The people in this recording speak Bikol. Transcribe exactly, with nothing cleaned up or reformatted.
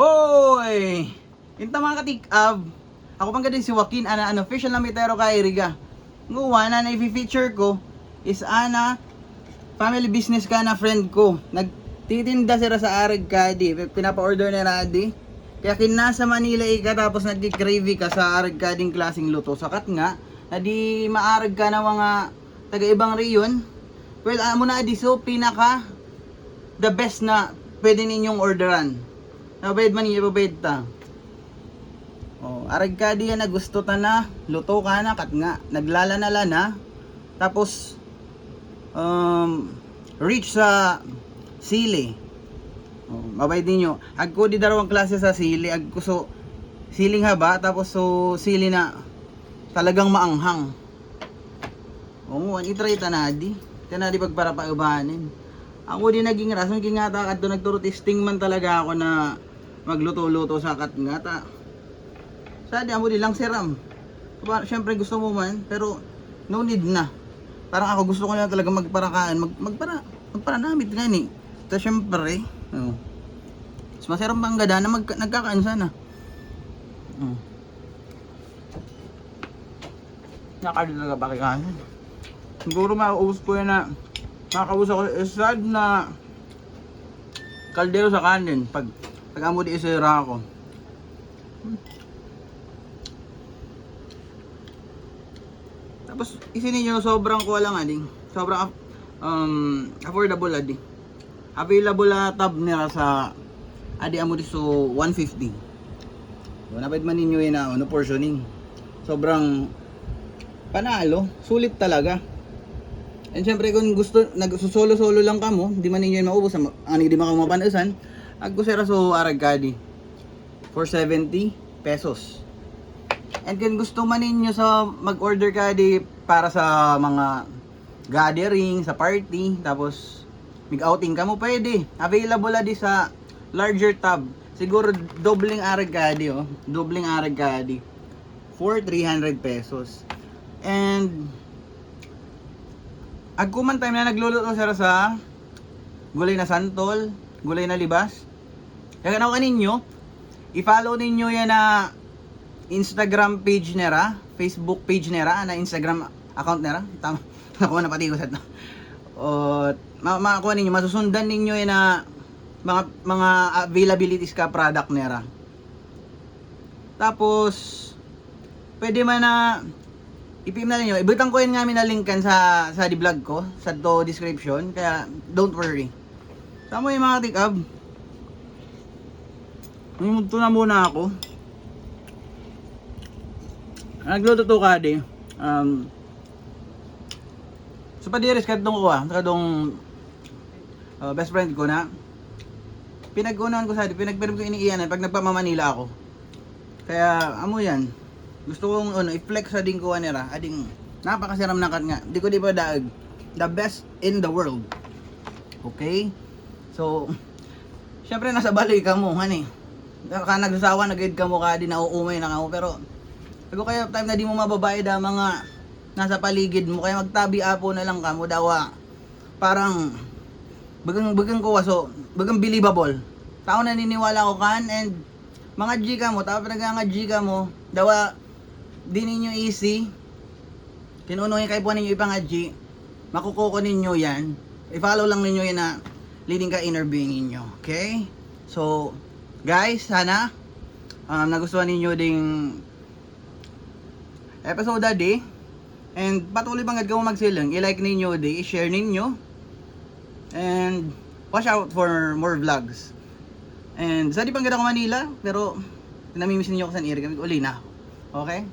Oy! Inta, mga katikab, ako pang gadi si Joaquin, ana an official na mitero ka Iriga. Nguwa na na i-feature ko is ana family business ka na friend ko. Nagtitinda sira sa Arag Kadi. Pinapa-order na radi. Kaya kinasa Manila ika tapos nagki-cravy ka sa Arag Kading klaseng luto. Sakat nga, na di maarag ka na mga taga ibang reyon. Well, amo na di so pinaka the best na pwede ninyong orderan. Nabayad man ninyo, ibabayad ta. Oh, Arag Kadi yan na gusto ta na, luto ka na, kat nga, naglalana-lana. Tapos, um, rich sa sili. Oh, mabayad ninyo. Agko di darwang klase sa sili. Agko so, siling haba, tapos so, sili na talagang maanghang. Oo, an itry ta na di. Kaya na di pagparapaubanin. Ako di naging rason, kaya nga ta, kadto nagturo testing man talaga ako na magluto-luto sa kat nga ta. Sa di, amo di lang siram. Diba, syempre gusto mo man, pero no need na. Parang ako gusto ko na talaga magparakaan, mag, magpara, magparanamit gani. Ta syempre, oh. Mas masiram pang gada na mag, nagkakaan sana. Oh. Nakali talaga pare kanin. Siguro mauubos ko yan na, makakaubos ako sa sad na kaldero sa kanin pag, pag amo di isira ako. Tapos, isi ninyo, sobrang kuha lang, ading. Sobrang, um, affordable, adi. Available na tab nira sa, adi, amo di so one fifty. So, nabayad man ninyo yun na, ano, portioning. Sobrang panalo, sulit talaga. And syempre, kung gusto, nagsusolo-solo lang kamo, di man ninyo yun maubos, ang, ang di man kamo mapanusan, agkusera so Arag Kadi for seventy pesos. And kung gusto man ninyo sa mag-order ka di para sa mga gathering, sa party, tapos mag-outing kamo, pwede. Available na di sa larger tub. Siguro dobleng Arag Kadi, oh. Dobleng Arag Kadi. For three hundred pesos. And agkuman time na nagluluto sila sa gulay na santol, gulay na libas. Kaya nakuha ninyo, i-follow ninyo yan na Instagram page nera, Facebook page nera, na Instagram account nera. Tama. Ako na pati ko sa to. O, ma makuha ninyo, masusundan ninyo yan na mga, mga availabilities ka product nera. Tapos, pwede man na i-P M na ninyo. Ibutang ko yan nga na link kan sa, sa di vlog ko, sa to description. Kaya, don't worry. Tama yung mga tikab. Magluto na muna ako. Nagluto to kadi. Um, sa padiris, kadtong ko ah, kadtong, uh, best friend ko na pinagkunan ko sa, pinagpirm ko iniiyanan pag nagpamamanila ako. Kaya, amo yan. Gusto kong, ano, i-flex sa ding kuha nira. Ading, napakasiram na kat nga. Di ko di pa daag. The best in the world. Okay? So, syempre, nasa baloy ka mo, honey. Ka nagsasawa, nagid ka mo ka, di nauumay na ka mo. Pero, sabi ko, kaya time na di mo mababayad ang mga nasa paligid mo, kaya magtabi apo na lang ka mo, dawa. Parang, bagang, bagang kuwaso, bagang believable. Tao naniniwala ko kan, and mga G ka mo, tao pinag-nga G ka mo, dawa, di ninyo easy. Kinuno yung kaipuhan ninyo ipang-G, makukuha ninyo yan. I-follow lang ninyo yan na leading ka inner being ninyo. Okay? So, guys, sana, um, nagustuhan ninyo ding episode adi. And patuloy pa gad kamo magsiling, i-like ninyo di, i-share ninyo. And watch out for more vlogs. And sa di pa gad ako Manila, pero namimiss ninyo ako sa iri, kami uli na. Okay?